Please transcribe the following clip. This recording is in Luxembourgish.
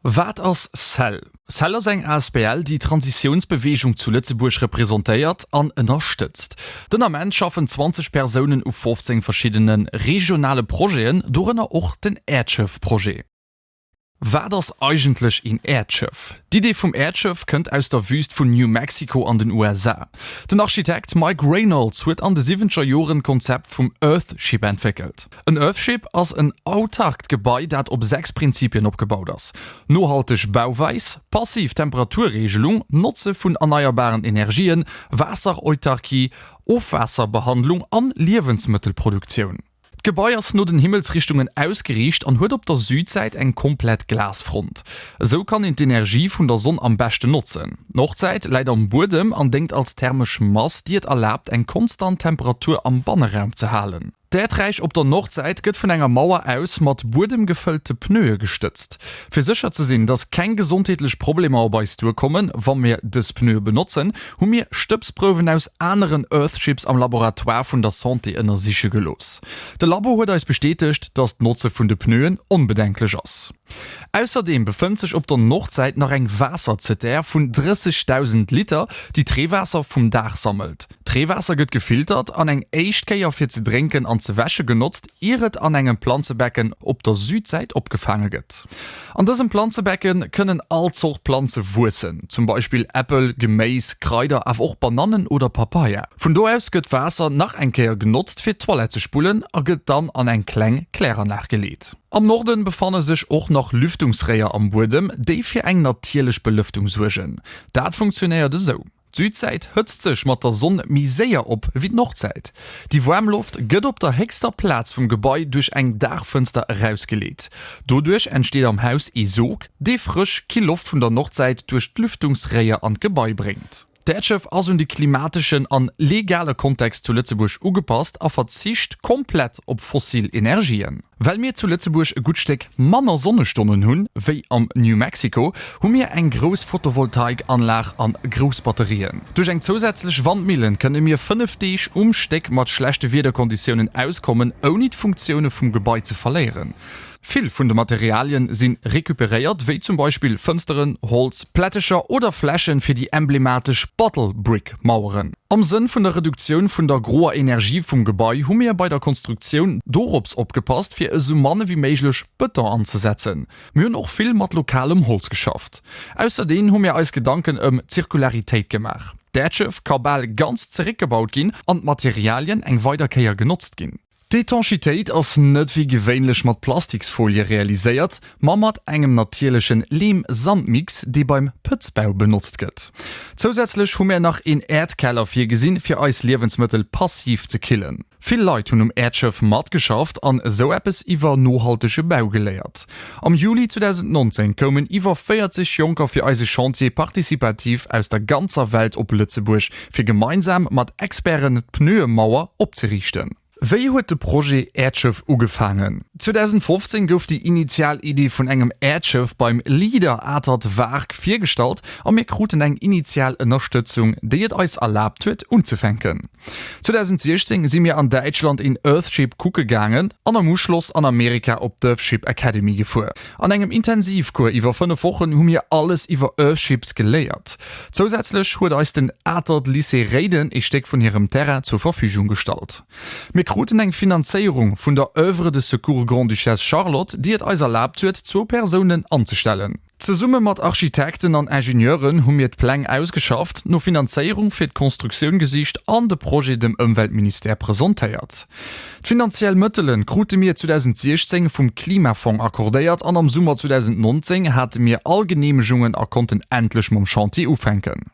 Wat ass cell? Cell ass eng asbl, déi d'Transitiounsbeweegung zu Lëtzebuerg representéiert an ënnerstëtzt. Den Ament schaffen 20 Persounen u 15 verschiddene regionale Projeten, dorënner och den Äerdschëff-Projet. Wat ass eigentlech een Äerdschëff? D'Idee vum Äerdschëff kënnt aus der Wüüst vun New Mexico an den USA. Den Architekt Mike Reynolds huet an de siwwenzeger Joren d'Konzept vum Earthship entwéckelt. En Earthship ass en autarkt Gebai, dat op 6 Prinzipien opgebaut ass, nohalteg Bauweis, passiv Temperaturreegelung, Notze vun erneierbaren Energien, Waasserautarkie, Ofwaasserbehandlung an Liewensmëttelproduktioun. D'Gebai ass no den Himmelsrichtungen ausgeriicht an huet op der Südsäit eng komplett Glasfront. Esou kann een d'Energie vun der Sonn am beschten notzen. D'Nordsäit läit am Buedem an déngt als thermesch Mass, déi et erlaabt, eng konstant Temperatur am Banneraum ze halen. D'Äerdräich op der Nordsäit gëtt vun enger Mauer aus mat Buedem gefëllte Pneue gestëtzt. Fir sécher ze sinn, dass keng gesondheetlech Problemer op eis duerkommen, wa mir dës Pneue benotzen, hu mir Stëbsprouwen aus aneren Earthships am Laboratoire vun der Santé ënnersiche gelooss. De Labo huet eis bestätegt, dass d'Notze vun de Pneuen onbedenklech ass. Ausserdeem befënnt sech op der Nordsäit nach eng Waasserzitär vun 30.000 Liter, déi d'Reewaasser vum Daach sammelt. D'Reewaasser gëtt gefiltert an eng éischt Kéier fir ze drénken an ze wäsche genotzt, ier et an engem Planzebecken op der Südsäit opgefaange gëtt. An dësem Planzebecke kënnen all Zort Planze wuessen, zum Beispill Äppel, Geméis, Kraider, awer och Banannen oder Papaya. Vun do aus gëtt d'Waasser nach eng Kéier genotzt fir d'Toilette ze spullen a gëtt dann an eng kleng Kläranlag geleet. Am Norden befanne sech och nach Lüftungsréier am Buedem, déi fir eng natierlech Belëftung suergen. Dat funktionéiert esou, D'Südsäit hëtzt sech mat der Sonn méi séier op wéi d'Nordsäit. Déi waarm Loft gëtt op der héchster Plaz vum Gebai duerch eng Daachfënster erausgeleet. Doduerch entsteet am Haus ee Sog, dee frësch, kill Loft vun der Nordsäit duerch d'Lüftungsréier an d'Gebai bréngt. D'Äerdschëff ass un de klimateschen an legale Kontext zu Lëtzebuerg ugepasst a verzicht komplett op fossil Energien. Well mir zu Lëtzebuerg e gutt Stéck manner Sonnestonnen hunn, wéi am New Mexico, hu mir eng grouss Photovoltaikanlag an grouss Batterien. Duerch eng zousätzlech Wandmillen kënne mir 5 Deeg um Stéck mat schlechte Wiederkonditiounen auskommen, ouni d'Funktioune vum Gebai ze verléieren. Vill vun de Materialien si recuperéiert, wéi zum Beispill Fënsteren, Holz, Plättecher oder Fläschen fir déi emblematesch Bottle Brick Maueren. Am Sënn vun der Reduktioun vun der groer Energie vum Gebai hu mir bei der Konstruktioun dorops opgepasst fir esou mann ewéi méiglech Bëton anzesetzen. Mir hunn och vill mat lokalem Holz geschafft. Ausserdeen hu mir eis Gedanken ëm Zirkularitéit gemaach. D'Äerdschëff ka bal ganz zeréckgebaut ginn an d'Materialien eng weider Kéier genotzt ginn. D'Étanchitéit ass net wéi gewéinlech mat Plastiksfolie realiséiert, ma mat engem natierlechen Leem-Sand-Mix, dee beim Pëtzbau benotzt gëtt. Zousätzlech hu mär nach een Äerdkeller virgesinn, fir eis Liewensmëttel passiv ze killen. Vill Leit hunn um Äerdschëff matgeschafft an esou eppes iwwer nohaltege Bau geléiert. Am Juli 2019 koumen iwwer 40 Jonker fir eise Chantier participatif aus der ganzer Welt op Lëtzebuerg, fir gemeinsam mat Experten d'Pneuemauer opzeriichten. Wéi huet de Projet Äerdschëff ugefaangen? 2015 gouf déi initial Idee vun engem Äerdschëff beim Leader Atert Waark virgestallt a mir kruten eng initial Ënnerstëtzung, déi et eis erlaabt huet unzefänken. 2016 si mir an Däitschland een Earthship kucke gaangen an am Uschloss an Amerika op d'Earthship Academy gefuer. An engem Intensivcours iwwer 5 Wochen hu mir alles iwwer Earthships geléiert. Zousätzlech huet eis den Atert Lycée Réiden ee Stéck vun hirem Terrain zur Verfügung gestallt. Mir kruten eng Finanzéierung vun der Oeuvre de Secours Grande-Duchesse Charlotte, déi et eis erlaabt huet, zwou Persounen anzestellen. Zesumme mat Architekten an Ingenieuren hu mir d'Pläng ausgeschafft, no Finanzéierung fir d'Konstruktioun gesicht an de Projet dem Ëmweltministère presentéiert. D'finanziell Mëttele krute mir 2016 vum Klimafong accordéiert an am Summer 2019 hate mir all Geneemegungen a konnten endlech mam Chantier ufänken.